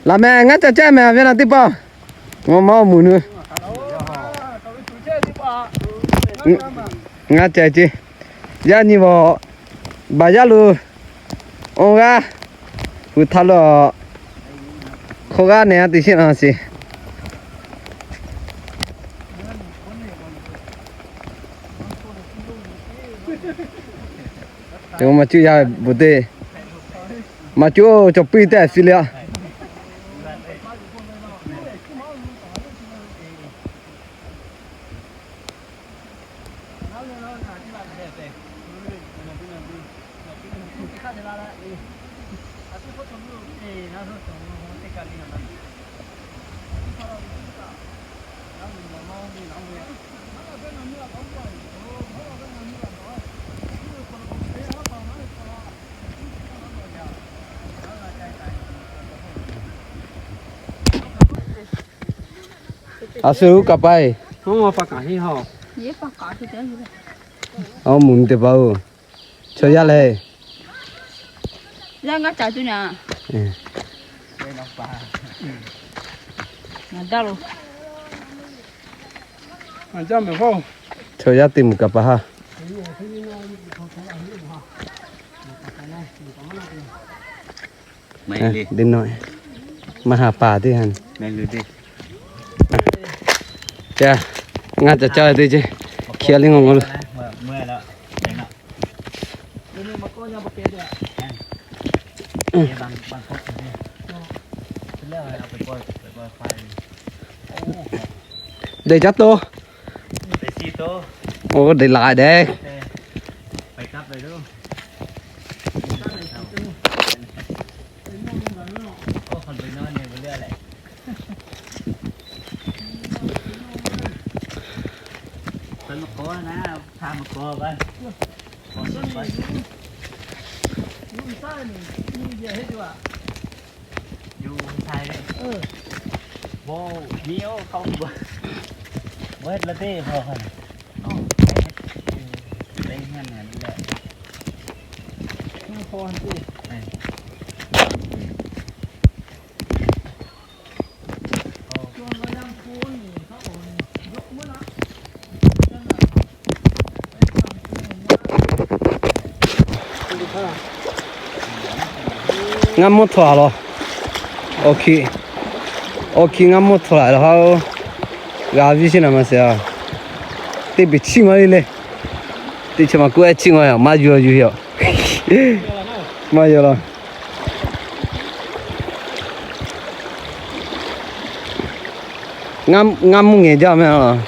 Laꞈ meh ngaˇ ca caˇ meh a ve na teˇ pawˆ. Maˇ maˇ mvuhˬ nu. Ngaˇ ca ce. Yaˇ nyi vawˬ baˬ yaˇ lo awˬ g'aˇ pu htaˇ lo hk'aw g'aˇ nehˬ a te sheˆ na sheˍ. Maˇ cuˇ yaˇ bvuhꞈ te. Maˇ cuˇ cawˬ puiˇ tehꞈ fi le a. A shu kaˍ paˍ e. Aˬ mvuhˬ teˇ hpaˍ oˬ. Chaw yaˇ lehˬ. Chaw yaˇ teˇ mvuhˬ kaˍ paˍ haˇ. Teˇ nawˇ, maˇ ha paˍ teˇ ha. Ngaˇ ca caˇ teˇ ce. Hkiˇ a le ngaw ngaw lo. Deh caˉ to. Oˇ deh laꞈ deh. Ngaˇ mvuhˇ htawˇ a laˬ. Awˬ hkiˇ, awˬ hkiˇ ngaˇ mvuhˇ htawˇ la laˬ ha oˬ. G'a viˉ sheˆ na ma sheˍ a. Teˇ peˍ chiˇ ngaw le le. Teˇ chi ma kuˉ ehˉ chiˇ ngaw a, maˇ yuˬ yuˬ a. Maˇ yaw la. Ngaˇ mvuhˇ ngehˬ jaˇ meh a.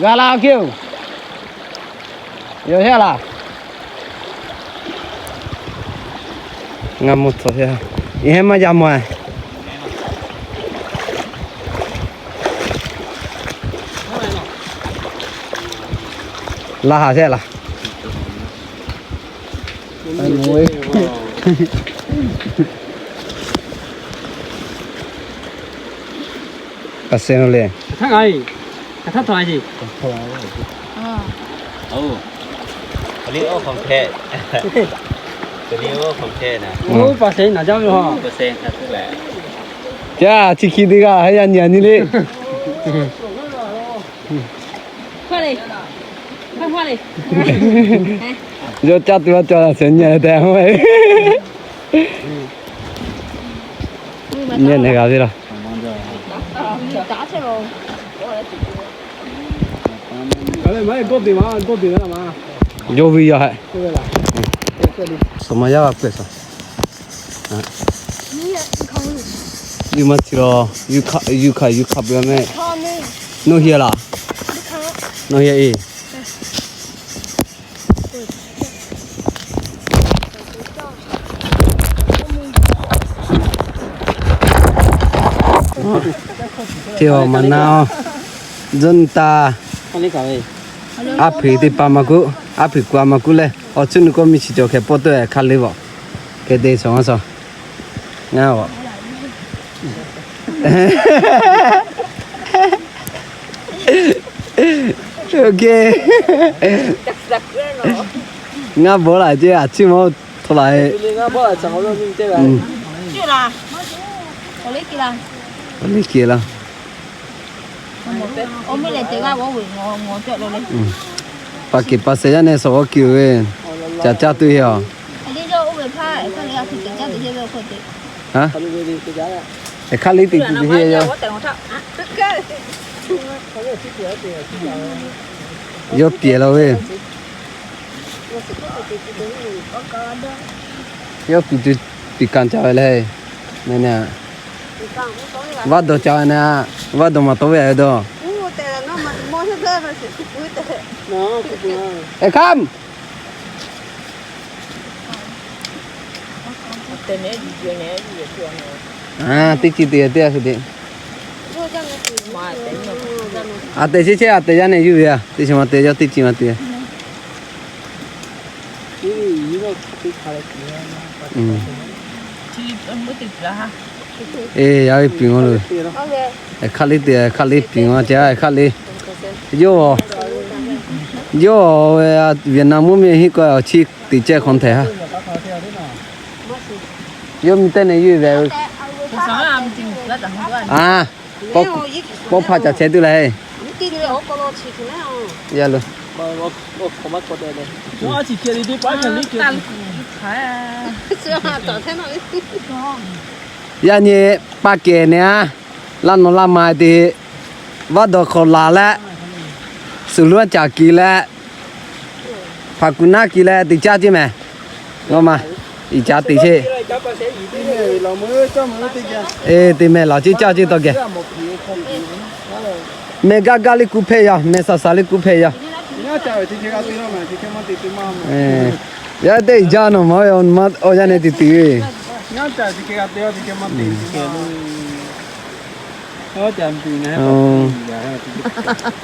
G'a laˇ oˬ hkiˇ oˬ. Yawˬ heˆ laˬ. Ngaˇ mvuhˇ htawˇ heˆ. Iˉ heˆ maˇ jaˇ mawˬ. Laˇ haˍ sheˆ laˬ. Kaꞈ seh le. Kaꞈ htaˇ ngaˬ e. Kaꞈ htaˇ htawˇ a e. Oˇ pa seh naˍ jaˇ ve ha. Ca chi hkiˇ teˇ g'aˇ haˉ yaˇ nyi a nyi le. Yawˇ caˇ tuˬ a ca seh nyi a tehꞈ. Nyi nehˬ g'a ve laˬ. Yawˇ ve yaˇ hehꞈ. Suhˍ ma yaˇ g'a pehˬ suhˍ. Yuˬ maˇ chi law, yuˬ hkaꞈ, yuˬ hkaꞈ, yuˬ hkaꞈ peuˬ meh. Nawˬ heˆ laˬ. Nawˬ heˆ e. Teˇ awˬ maˍ na, zuhˆ taˇ. Aˉ hpeꞈ teˇ pa maˇ kuˉ, aˉ hpeꞈ ku a maˇ kuˉ leh, awˬ cuˇ nuˬ k'oˆ miˇ chi cawˬ hk'e pawˆ tawˆ e hk'a le vaˬ. Hk'e te shawˍ maˇ shawˍ. Ngaˇ vaˬ. Ok. Ngaˇ bawˆ laꞈ ceˇ, a ciˉ mawˇ htawˇ laꞈ e. Awˬ liˇ kehˬ laˇ. Paˍ kehˬ paˍ sehˍ yaˇ neh shawˍ g'awˇ kiˬ ve, caˍ caˇ tuˬ heˆ a. Hk'aˬ liˇ teꞈ tuˬ heˆ yoˬ. Yawˇ tiˍ laˬ ve. Yawˇ piˍ tuˬ piˍ kanˍ caˍ ve le. Meh na, vaˇ dawˬ caˍ ve na, vaˇ dawˬ maˍ tawˆ ve a dawˇ. Eˬ, hk'aˇ. Teˇ ci te teˇ a hk'e te. A tehˬ chehˇ chehˇ, a tehˬ yaˇ neh yuˬ ve a. Teˇ chi ma te, yawˇ teˇ ci ma te. Eˬ, yaˇ ve piˍ ngawˬ lo. Hk'aˇ liˇ te, hk'aˇ liˇ piˍ ngawˬ ce, hk'aˇ liˇ. Yawˇ, yawˇ ve Vietnam mvuhˇ miˬ henˇ k'o awˬ chi teꞈ cehˇ hk'awꞈ htehꞈ ha. Yawˇ miˬ teˇ neh yuˬ ve. A, pawˆ hpaˇ caˍ chehˇ tuˬ leh. Yaˇ lo. Yaˇ nyi paˇ kehˬ neh a, laˇ nawˬ laˇ ma te, vaˇ dawˬ hk'awꞈ laˬ leh, suˍ lonˉ caˍ kiˬ leh, hpaˍ kuˬ naˉ kiˬ leh teꞈ caˇ ceˇ mehˍ. Ngaˬ ma, iˍ caˍ teꞈ chehˇ. Eˬ, teˇ mehˍ laˬ ceˇ caˇ ceˇ taw geh. Meh gaˇ gaˇ liˇ kuˇ hpehˇ yaˇ, meh saˍ saˍ liˇ kuˇ hpehˇ yaˇ. Yaˇ teˇ iˍ jaˇ nawˬ ma ve, awˬ yaˇ neh teꞈ tuˬ ve.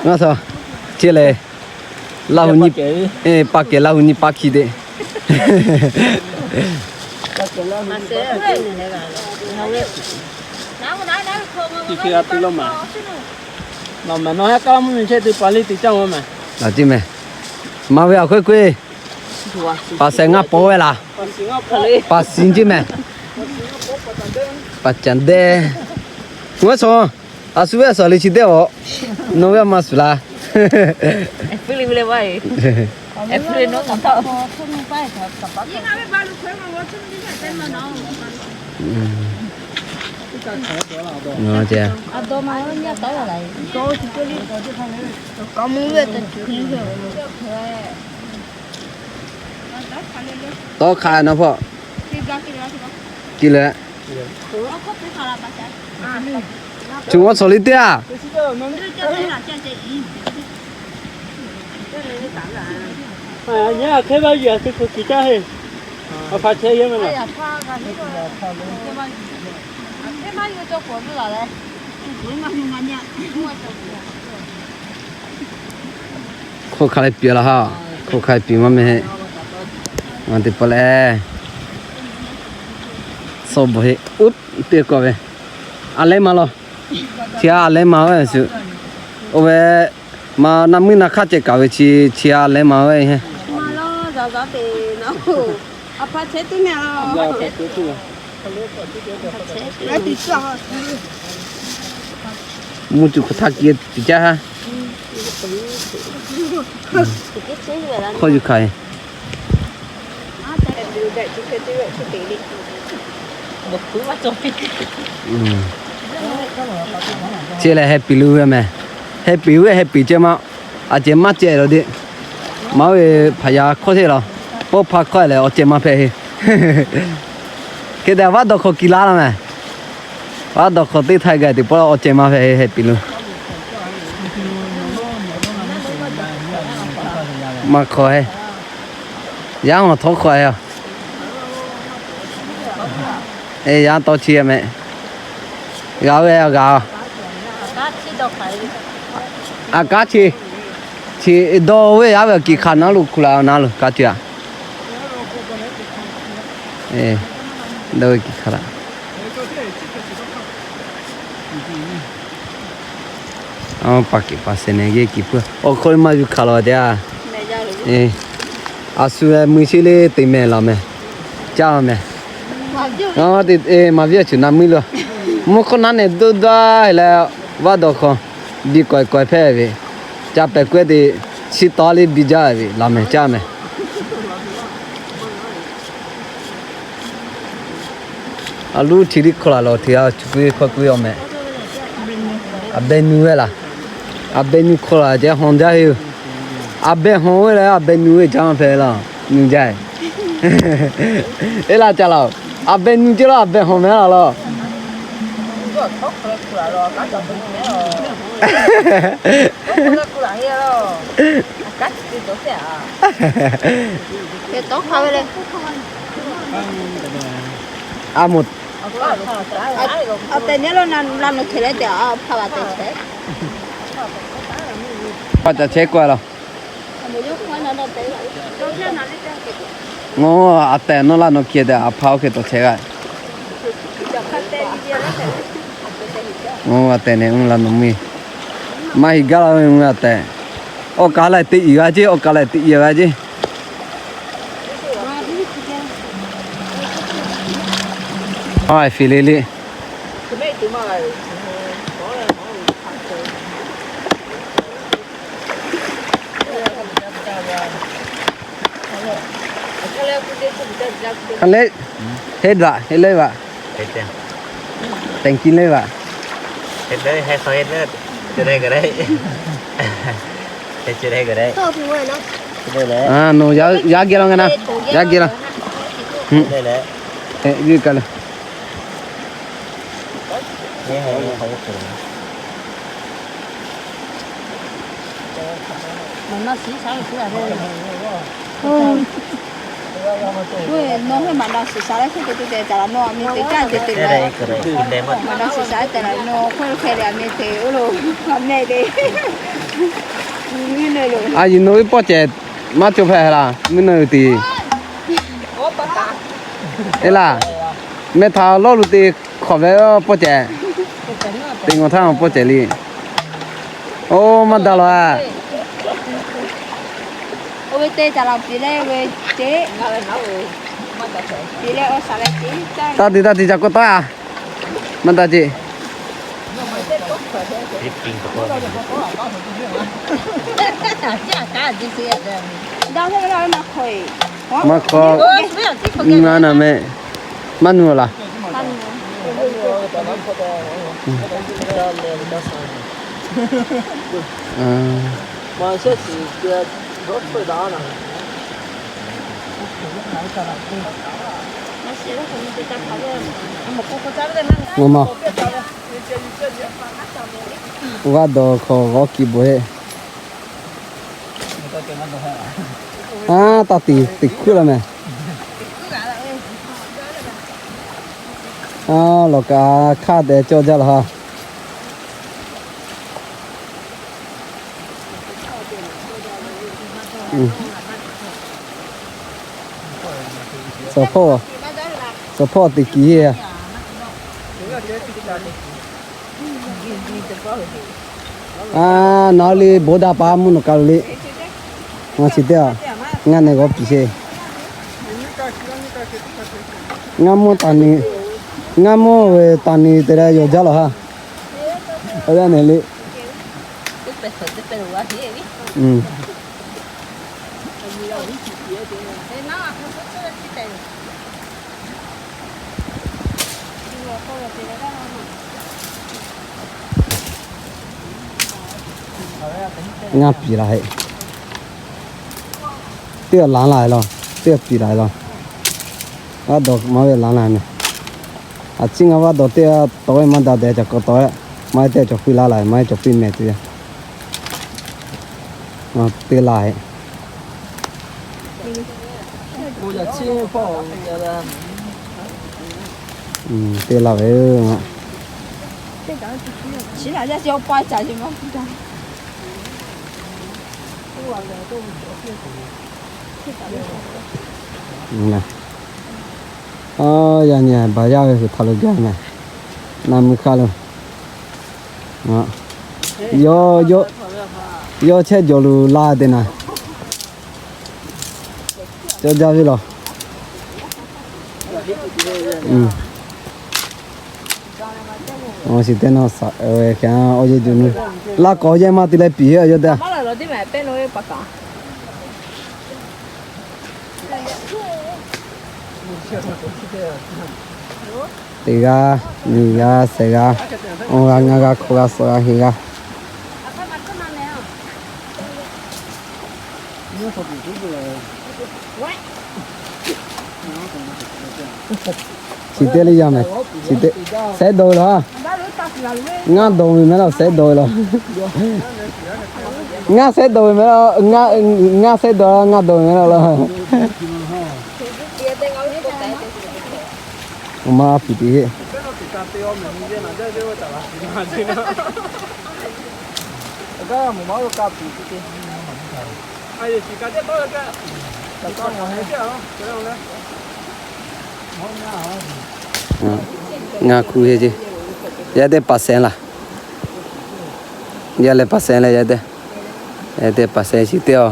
Ngaˬ sa, chi lehˬ, Laˇ hu nyi, paˇ kehˬ Laˇ hu nyi paˇ hkiˇ teˇ. Nawˬ mehˍ nawˬ yaˇ kaˇ laˇ mvuhˇ miˬ chehˇ te paˍ liˇ teꞈ caˇ mehˍ. Laˬ ceˇ mehˍ. Maˍ ve awˬ hk'oˆ k'oˆ e, paˍ sehˍ ngaˇ pawˍ ve laˬ. Paˍ siˍ ceˇ mehˍ. Paˍ caˍ dehˇ. G'uˇ suhˍ, a shu ve a suhˍ le chi teˇ aˬ, nawˬ ve a ma suhˍ laˇ. Tawˇ hk'a nawˬ hpawˇ. Ci leh. Chi g'awˇ suhˍ liˇ teˇ a. Nyi hk'e vaˇ yuˬ a te k'o kiˬ caˇ heˆ. Awˬ hpa chehˇ yehˇ meh laˬ. Hk'oˆ hk'a leh piˍ laˬ ha. Hk'oˆ hk'a leh piˍ maˇ meh heˆ. Ngaˬ teˇ hpaˍ lehˬ, sawˇ bvuhꞈ heˆ uˉ teˇ kawˆ ve, a lehˉ ma law. Chi a lehˉ ma ve shu, oˇ ve ma naˆ muiˉ naˆ hk'aˇ ceh kaꞈ ve chi, chi a lehˉ ma ve heˆ. Mvuhˇ cuˬ hk'aˬ htaˇ kiˇ tiˍ caˇ ha. Hk'aw yuˬ hkanˍ e. Chi lehˬ heh piˍ lo ve mehˍ. Heh piˍ ve heh piˍ ceh ma, a ceh maˇ ceh lo deꞈ. Maˇ ve hpaˍ yaˇ hkawˇ hteˇ law, pawˆ hpaˇ hkawˇ lehˬ awˬ ceh maˇ hpehꞈ heˆ. Hk'e te vaˉ dawˬ hk'awꞈ kiˬ laˇ la mehˍ. Vaˉ dawˬ hk'awꞈ teˇ htaiˇ gaˬ teꞈ pawˆ awˬ ceh maˇ hpehꞈ heˆ, heh piˍ lo. Maˇ hk'awꞈ heˆ. Yaˇ awˬ htawˇ hk'awꞈ e a. Eˬ, yaˇ tawˇ chi mehˍ. G'a ve a g'a. A kanˉ chi, chi dawˇ ve yaˇ ve kiˬ hk'a na lo hkuˬ la na lo ka chi a. Dawˇ ve kiˬ hk'a la. Paˍ keꞈ paˍ sehˍ nehˬ geh kiˍ puiˉ. Awˬ hk'aw lo maˇ yuˬ hk'aˬ la teˇ a. A shu mui sheˆ le te mehˍ laˬ mehˍ. Caˇ mehˍ. Maˍ viˉ awˬ ceuˬ na muiˉ lo. Mvuhˇ hk'awˇ naˉ nehˬ duˇ daˇ leh, vaˇ dawˬ hk'aw biˇ kawehˬ kawehˬ hpehꞈ ve. Ca pehˍ kawehˬ te, chi taw le biˇ jaˇ ve laˬ mehˍ, caˇ mehˍ. A luˇ hti liˇ hkawˇ laˬ lawˬ hti a, chi k'oˆ ve hkawˇ k'oˆ ve awˬ mehˍ. A beh nu ve laˬ. A beh nu hkawˇ laˬ ceh haw jaˇ heˆ. A beh haw ve leh a beh nu ve caˇ ma hpehꞈ laˬ. Nu jaˇ. Eˬ laˇ ca laˬ. A beh nu ceh laˬ, a beh haw mehˍ laˬ laˬ. A moˍ. Awˬ tehˬ nyi lo na, na nawˬ hk'e leh tehꞈ a hpaˇ va tehꞈ chehˇ. Hpaˇ ca chehˇ k'oˆ a laˬ. Ngaˬ a tehˬ nawˇ laˇ nawˬ hk'e tehꞈ a hpaˇ oˇ hk'e tawˍ chehˇ g'a. Ngaˬ a tehˬ nehˬ, ngaˬ laˇ nawˬ mui. Maˇ heˆ gaˇ la ve ngaˬ a tehˬ. Awˬ kaˍ lehˬ teꞈ iˍ g'a ceˇ, awˬ kaˍ lehˬ teꞈ iˍ g'a ceˇ. A, fiˍ le le. Hk'e le, heˆ daꞈ heˆ le vaꞈ. Teꞈ kiˇ le vaꞈ. Nawˬ yaˇ geh law ngaˬ na, yaˇ geh law. Viˇ kaˇ le. A yiˬ nawˬ ve pawˆ cehˬ maˇ cawˬ hpehꞈ laˬ, mvuhˇ naw uˬ tiˍ. Eˬ laˇ, meh htaꞈ lawˇ luˬ te hk'awꞈ ve pawˆ cehˬ. Teꞈ ngawˬ htaˇ pawˆ cehˬ le. Oˇ, maˇ daꞈ laˬ a. Taˇ te taˇ te ca k'oˆ taˉ. Maˇ daꞈ ceˇ. Maˇ hk'awˇ. Ngaˬ na meh. Maˇ nu laˬ. Ngaˬ ma. G'aˇ dawˬ hk'awꞈ g'awˇ kiꞈ bawˬ heˆ. A, taˇ tiˍ teꞈ hkuiˉ la meh. A, lawˬ kaꞈ hk'aˇ tehꞈ cawˇ jaˇ laˬ ha. Suhˍ hpawˇ, suhˍ hpawˇ teꞈ kiˍ heˆ. A, nawˬ le bon daꞈ pa mvuhˇ naw ka lo le. Ngaˬ chi teˇ a, ngaˬ nehˬ g'awˇ piˍ sheˍ. Ngaˇ mvuhˇ taˍ ni, ngaˇ mvuhˇ ve taˍ ni te leh yawˬ jaˇ laˬ ha. Awˬ yaˇ nehˬ le. Ngaˇ piˍ laˬ heˆ. Teˇ g'aˇ lanˉ la laˬ, teˇ g'aˇ piˍ laˬ laˬ. Vaˇ dawˬ maˇ ve lanˉ la meh. A ciˉ ngaˬ vaˇ dawˬ teˇ g'aˇ tawˍ ve maˇ daꞈ tehꞈ ca k'awꞈ tawˍ ve. Maˇ heˆ teˇ g'aˇ cawˬ piˇ laˇ la, maˇ heˆ cawˬ piˇ mehˍ tuˬ ve. Teˇ la heˆ. Teˇ la ve. Aˬ, yaˇ nyi baˬ yaˇ ve hui htaꞈ lo gaˇ meh. Na mui hk'aˇ lo. Yawˇ, yawˇ chehˇ jawˬ luˬ la te naˍ. Cawˇ jaˇ ve laˬ. Awˬ shiˍ teˇ naw saꞈ ve hk'e awˬ yehˬ juˬ nu laˇ k'awꞈ yehˬ maˇ te leh piˍ heˆ yawˇ teˇ. Teˇ g'aˇ, nyiˇ g'aˇ, shehˍ g'aˇ, awˇ g'aˇ, ngaˇ g'aˇ, hkawˇ g'aˇ, suhˍ g'aˇ, heˍ g'aˇ. Chi teˇ le yaˇ mehˍ, chi teˇ sehˉ dawˬ ve laˬ. Ngaˇ dawˬ ve mehˍ laˬ, sehˉ dawˬ ve laˬ. Ngaˇ sehˉ dawˬ ve mehˍ laˬ, ngaˇ sehˉ dawˬ, ngaˇ dawˬ ve mehˍ laˬ laˬ. Awˬ ma a piˍ tiꞈ heˆ. Ngaˇ hkuˇ heˆ ce. Yaˇ teˇ paˍ sehˉ laˬ. Yaˇ leh paˍ sehˉ leh yaˇ teˇ, yaˇ teˇ paˍ sehˉ chi teˇ a.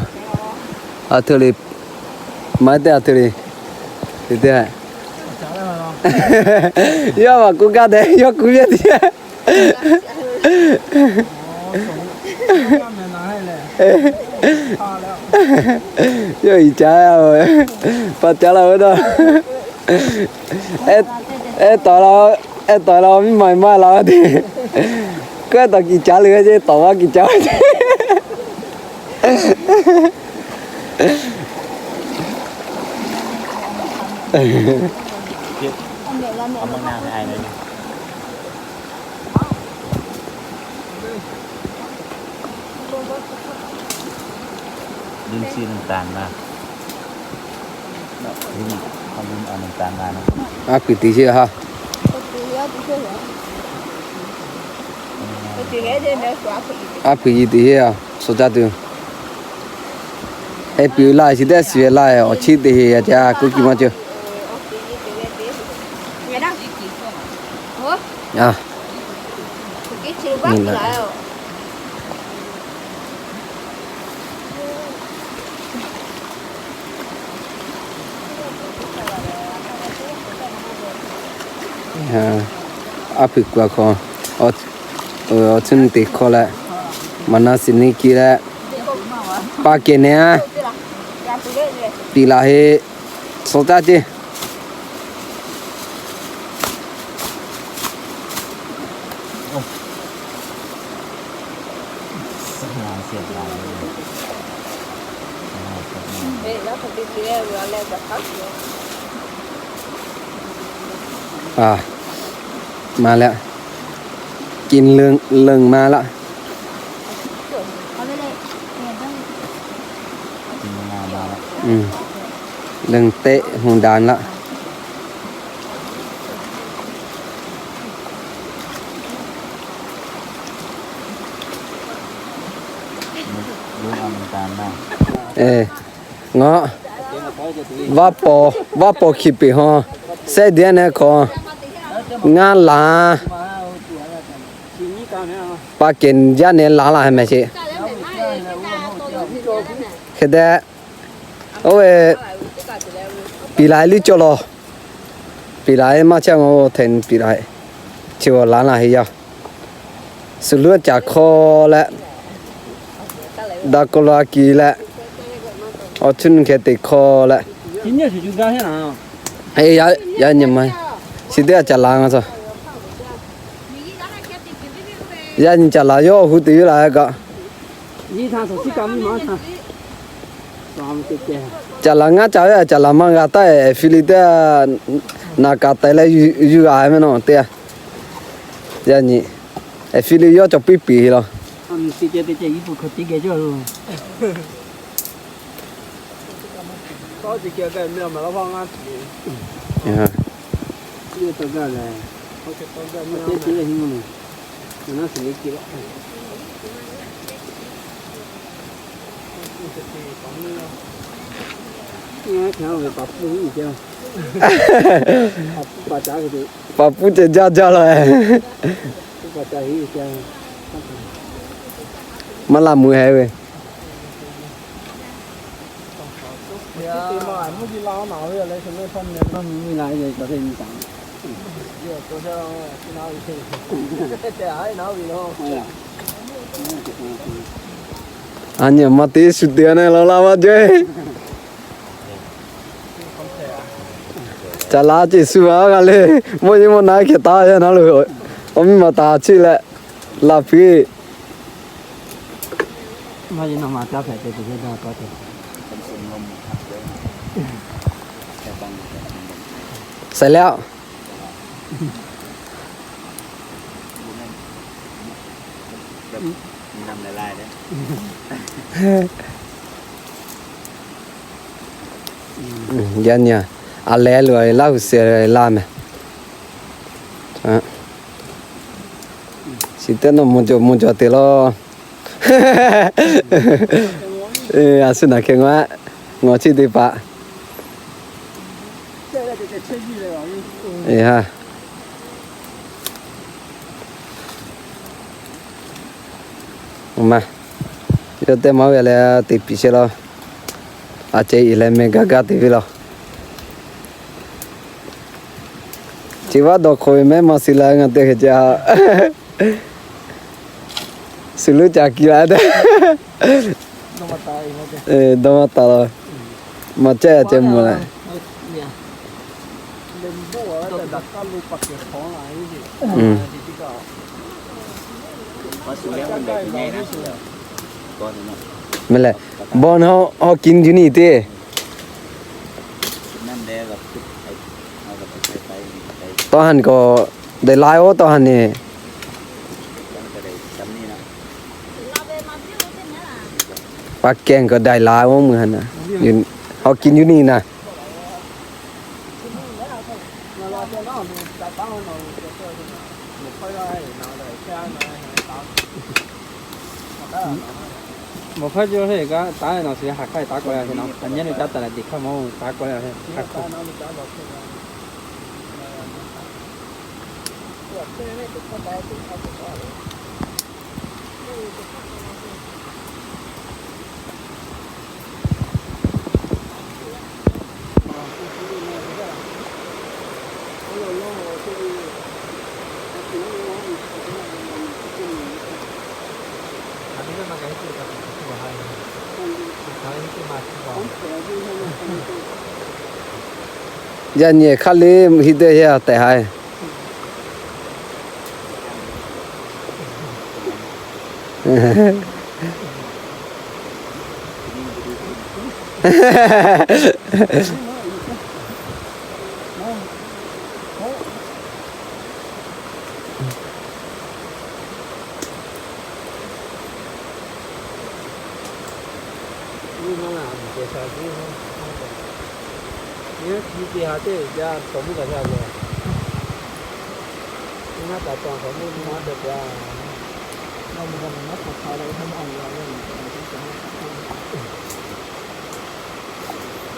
A hteuˇ le, maˇ teˇ a hteuˇ le. Chi teˇ, yawˇ maˬ k'oˆ gaˇ dehꞈ yawˇ kuˬ ve tiˉ. Yawˇ iˍ caˉ, pa caˉ laˇ ve dawˇ. Ehˉ tawˍ la, ehˉ tawˍ la, miˇ ma maˇ la ve teˇ. K'oˆ ehˉ tawˍ kiˍ caˉ le ve ce, tawˍ maˇ kiˍ caˉ ve ce. A kuiˬ tiꞈ sheˆ ha. A kuiˬ yi tiꞈ sheˆ a, suh caˇ tuˬ. Heh piˍ laˇ chi teˇ shiˍ ve laˇ awˬ chiˉ te heˍ yaꞈ ca kuˉ kiˇ maˇ ceuˬ. A pui kuˬ a hk'aw, awˬ cuˇ teˇ hkawˇ leh, maˍ na shiˍ neˇ kiˇ leh, pa kehˬ nehˬ a, piˍ laˬ heˆ, suh caˇ ceˇ. A, maˇ leh, กินเริง เริงมาละ เริงเต๊ะ หงดานละ Ngaˬ vaˇ paw, vaˇ paw hkiˬ peˍ hawˇ, sehˉ deˉ nehˬ hk'aw, ngaˇ laˬ, pa kehˬ jaˇ nehˬ laˬ laˬ hehˍ mehˍ sheˍ. Hk'e te, oˇ ve, piˍ laˬ liˇ cawˬ law, piˍ laˬ maˇ chehˇ ma hteꞈ piˍ laˬ, chi g'awˬ laˬ laˬ heˍ yaˇ. Suhˍ luˉ caˍ hkawˇ leh, daꞈ kawˆ la kiˬ leh, awˬ cuˇ nuˇ hkeh teꞈ hkawˇ leh, yaˇ nyi ma, chi teˇ g'aˇ caˍ laˬ ngaˬ tcuh. Yaˇ nyi caˍ laˬ yawˇ hu te viˉ laˬ kaꞈ, caˍ laˬ ngaˇ caˍ ve, caˍ laˬ maˇ g'a taˇ, eˍ fi liꞈ teˇ, naˍ kaꞈ taiˍ leh yuˬ g'a ve mehˍ nawˬ teˇ. Yaˇ nyi, eˍ fi liꞈ yawˇ cawˬ piˇ piˍ heˍ law. Paˍ puˇ ceh jaˇ jaˇ law. Maˇ laˇ mui heh ve. A nyi ma te shu te ne law laˇ maˇ jawˇ. Ca laˇ ceˇ shu ma g'a le. Mawˇ yeˇ mawˇ na hkeh taˍ yaˇ na lo. Awˬ miˇ ma taˍ cheˇ leh laˬ piˇ. Saiˍ leh aꞈ. Yaˇ nyi a leh lo Laˇ huˍ suhˍ la meh. Chi teˇ nawˬ mvuh jawˬ mvuh jawˬ te law. A shu naˬ hkeh ngaw, ngaw chi teˇ hpaˍ. Ma, yawˇ teˇ maˇ ve leh te piˍ chehˇ law. A ceh iˍ leh meh gaˇ gaˇ te ve law. Chi vaˇ dawˬ hk'oꞈ ve mehˉ ma suh la ngaˬ te hk'e ca. Suh luˉ ca kiˬ la te. Dawˇ maˇ taˍ law. Maˇ caˇ a ceh mvuh la. Meh lehˬ, bon hawˉ hawˉ kiˉ juˇ niˇ te. Tawˇ ha kawꞈ daiˍ la oˇ tawˇ ha ne. Pa kehˬ kawꞈ daiˍ la oˇ mui ha na. Hawˉ kiˉ juˇ niˇ na. Mawˬ hk'aˇ jaˇ heˆ kaꞈ taˉ ve nawˬ shiˍ haˍ hk'aˇ taˉ k'awꞈ le a ve nawˬ, a nyi nyi caˇ taˍ leh teꞈ hk'aˇ mawˇ taˉ k'awꞈ le a ve. Yaˇ nyi hk'aˇ le hiˆ dehˇ yaˇ tehꞈ ha.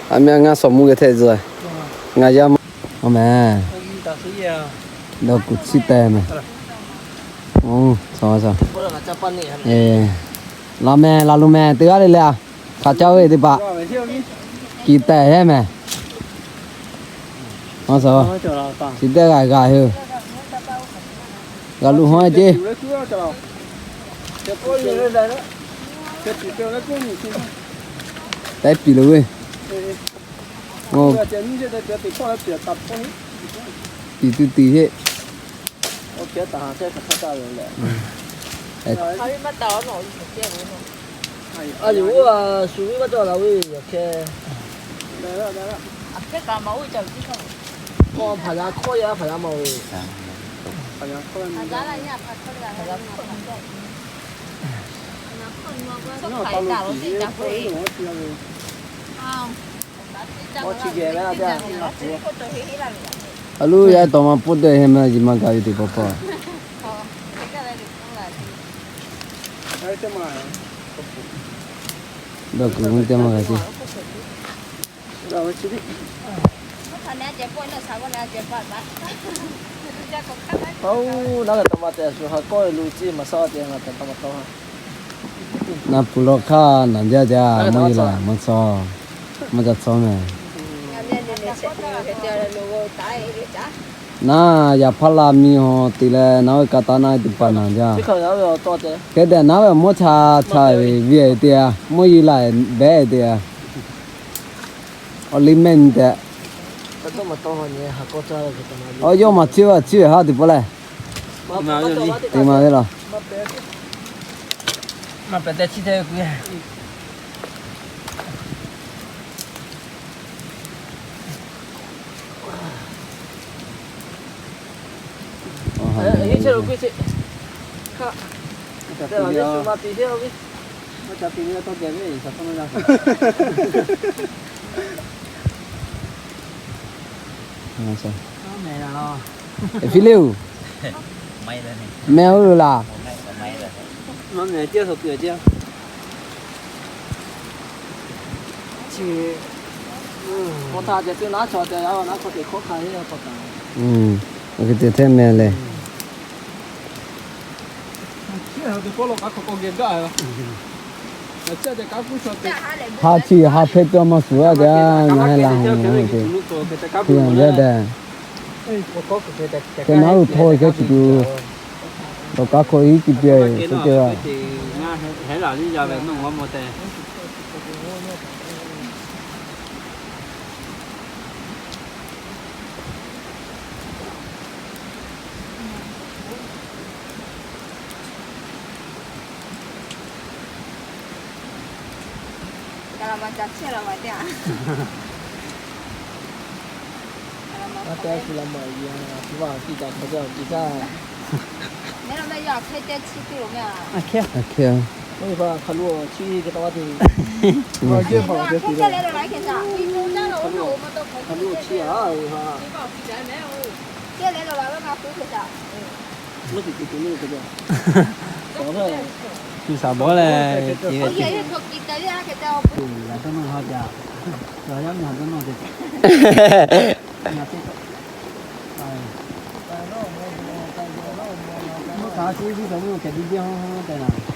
A meh ngaˇ shawˍ mvuh geh hteꞈ zuhˬ. Ngaˬ yaˇ ma. Awˬ meh. Dawˇ kuˬ chiˇ teh meh. Laˬ meh, laˬ lo meh, teˇ g'aˇ le le a. Hk'aˬ caˇ ve teˇ hpaˍ. Kiˬ tehꞈ hehˉ meh. Chi teˇ g'aˇ g'a hui. G'a lo hawˉ ceˇ. Tehˉ piˍ loˬ ve. Piˍ tuˬ tiˍ heˆ. A loˉ yaˇ tawˍ ma pawˆ dehꞈ he ma ji ma gaˬ ve teˇ pawˆ pawˆ. Dawˇ kuˬ mvuh teˇ maˇ g'a ceˇ. Oˇ, naˉ g'a taꞈ ma tehꞈ shuˍ ha kawˇ ve lo ceˇ maˍ saˉ te ngaˬ tehꞈ taˇ ma tawˇ ha. Naˆ pfuhˍ lawˬ hk'aˇ naˍ jaˇ jaˇ, mvuhˇ yeˬ laˬ mvuhˇ tcuh, mvuhˇ ca tcuh mehˍ. Naˉ yaꞈ hpaˇ la miˬ haw te leh naˉ ve ka taˇ naˆ ve teˇ hpaˍ naˍ jaˇ. Hk'e te naˉ ve mvuhˇ cha cha ve ve te a, mvuhˇ yeˬ laˬ behˉ te a. Awˬ liˇ mehˆ nyi tehꞈ. Awˬ yawˇ maˬ chiˇ ve chiˇ ve haˉ teˇ pawˆ lehˬ. Te maˬ ve laˬ. Eˬ, fiˇ leˇ oˬ. Meh oˇ lo laˬ. Hk'e te hteˇ meh lehˬ. Ha chi ha hpehˇ tuˬ maˇ shuˍ a te a, ngaˬ heh la heh te. Hkui yanˍ jaˇ tehꞈ. Hk'e naˉ uˬ htawˇ ve hkehˉ chi tuˬ, lawˬ kaˉ hkawˇ iˉ ci piˇ suhˉ te a. Chi saˍ bawˉ leh,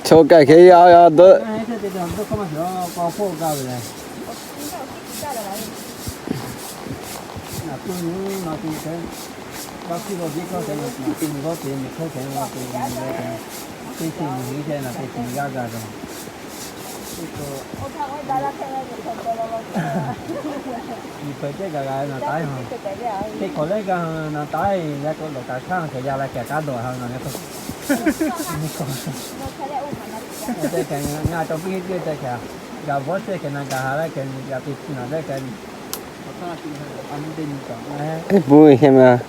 chaw kaꞈ hk'e yaˇ yaˇ dawˇ. Teˇ hkawꞈ lehˉ g'a na taˉ-e, yaˇ k'o lawˬ kaꞈ hkanˇ hk'e yaˇ la kaꞈ k'aˉ dawˬ ha na leh k'o, ngaˬ cawˬ piˇ teˇ te kaꞈ, gaˬ bawˉ chehˇ kaꞈ na gaˬ ha leh kaꞈ, gaˬ te na leh kaꞈ, a, teˇ pawˆ hk'e ma,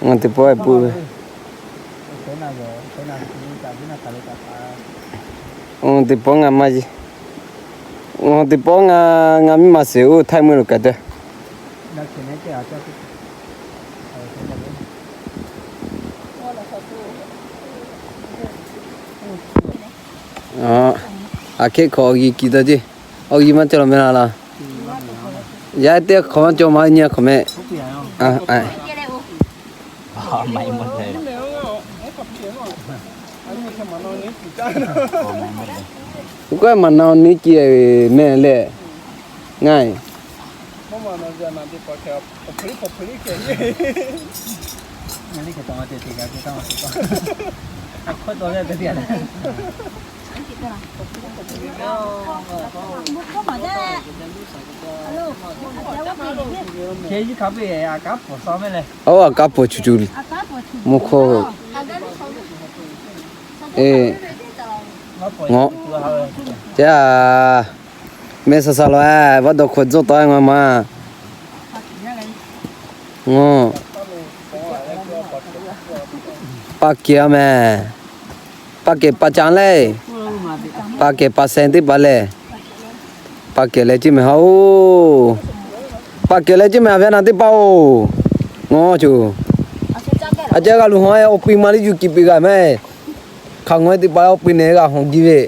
ngaˬ teˇ pawˆ pui ve. Ngaˬ teˇ pawˆ ngaˬ maˇ yeˬ. Ngaˬ teˇ pawˆ ngaˬ, ngaˬ miˇ ma suhˍ oˇ htaiˇ meuˇ lo kaꞈ te. A hk'e hk'awꞈ awˬ g'i kiˬ taˇ ceˇ. Awˬ g'i maˇ cawˬ la meh la laˇ. Yaˇ teˇ hk'awꞈ maˇ cawˬ ma nyi hk'awꞈ meh. K'oˆ maˬ na awˬ neˉ ci meh leh, ngaˬ Oˇ, a kaˉ poˬ cuˬ cuˬ mvuhˇ hk'oˆ. Eˬ, ngaw, ca, meh saˍ saˍ laˬ, vaˇ dawˬ hkawꞈ dawˇ tawˆ ngaw ma. Ngaw, paˇ kehˬ a meh. Paˇ kehˬ pa caˇ leh, paˇ kehˬ pa seh teˇ hpaˍ lehˬ, paˇ kehˬ leh ceˇ meh ha oˬ. Paˇ kehˬ leh ceˇ meh a ve naˬ teˇ hpaˍ oˬ. Ngaw cuˬ, a ceh g'a luˬ haw awˬ pi ma liˇ yuˬ kiˬ piˇ g'a meh. Hk'a ngaw teˇ hpaˍ awˬ pi nehˬ g'a haw giˇ ve.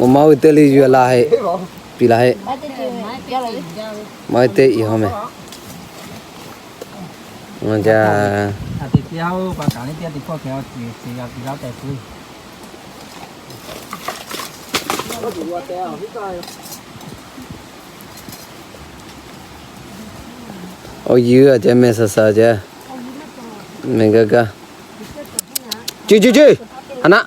Ngaˬ ma oˇ ve teˇ le yuˬ la heˆ. piˇ laˇ heˆ. Maˇ heˆ teˇ iˉ haw meh. Ngaˬ ca Awˬ yeuˬ a ceh meh suhˍ suhˍ ceh, meh gaˇ gaˇ. Cuˇ cuˇ cuˇ, ha naˆ.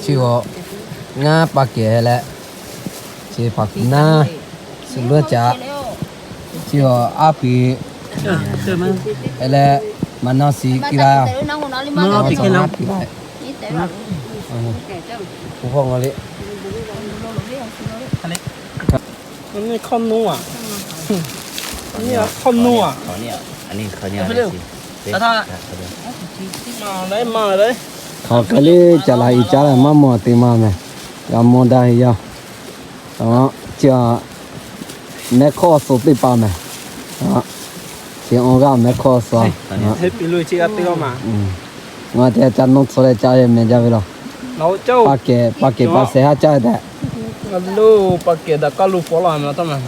Chi a ngaˇ pa kehˬ leh, chi hpaˍ kuˬ naˇ, suhˍ luˇ caꞈ, chi a aˉ piˍ leh, maˍ naˆ siˍ kiˇ la, maˍ naˆ siˍ kiˇ la, hkawˇ nuˇ a, hkawˇ nuˇ a, hk'aˬ hk'e le caꞈ la i caˉ leh maˇ mawˬ te maˇ meh, g'a mawˬ daꞈ heˆ yaˇ. Chi a mehˆ hk'awˇ suhˍ teˇ hpaˍ meh, chi awˬ g'aˇ mehˆ hk'awˇ suhˍ. Ngaˬ te ca nawˇ tcuh leh ca meh jaˇ ve laˬ. Pa kehˬ pa kehˬ pa sehˍ haˉ caˇ tehꞈ. Pa kehˬ daꞈ kaˇ lo pawˍ la meh taˇ meh.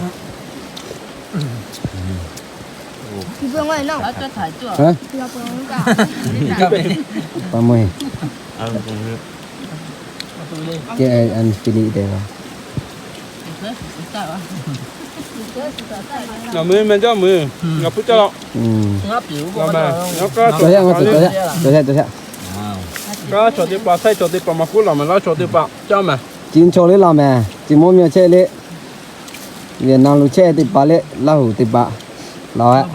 Ngaˬ mui meh jaˇ mui, ngaˬ puiˉ caˇ la. Kaˇ chaw teˇ hpaˍ, Htaiˇ chaw teˇ hpaˍ, Manˍ hkuˉ laˬ meh, Laˇ chaw teˇ hpaˍ caˇ meh. Chi chaw le laˬ meh, chi mawˇ meh chehˇ le. Vietnam lo chehˇ teˇ hpaˍ le, Laˇ huˍ teˇ hpaˍ laˬ,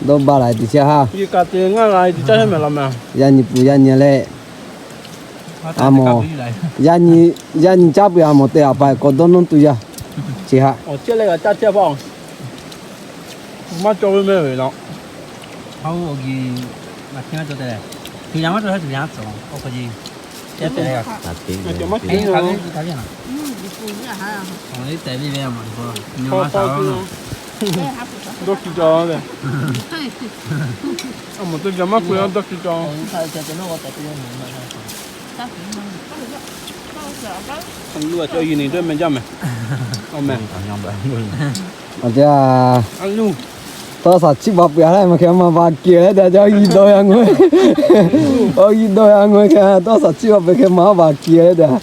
dawˇ ba la tiꞈ chehˇ ha. Yaˇ nyi puˍ yaˇ nyi leh, a mawˬ, yaˇ nyi caˉ peuˬ a mawˬ te a pa k'awꞈ dawˇ nawˇ tuˬ yaˇ. Chi haꞈ Awˬ te a, tawˇ shaˍ chiˇ baˬ peuˬ a leh maˇ hk'e maˇ baˬ kehˬ leh daꞈ jaˇ, awˬ g'uiˬ dawˇ yaˇ ngeuˇ, awˬ g'uiˬ dawˇ yaˇ ngeuˇ hk'e tawˇ shaˍ chiˇ baˬ peuˬ hk'e maˇ baˬ kehˬ leh daꞈ.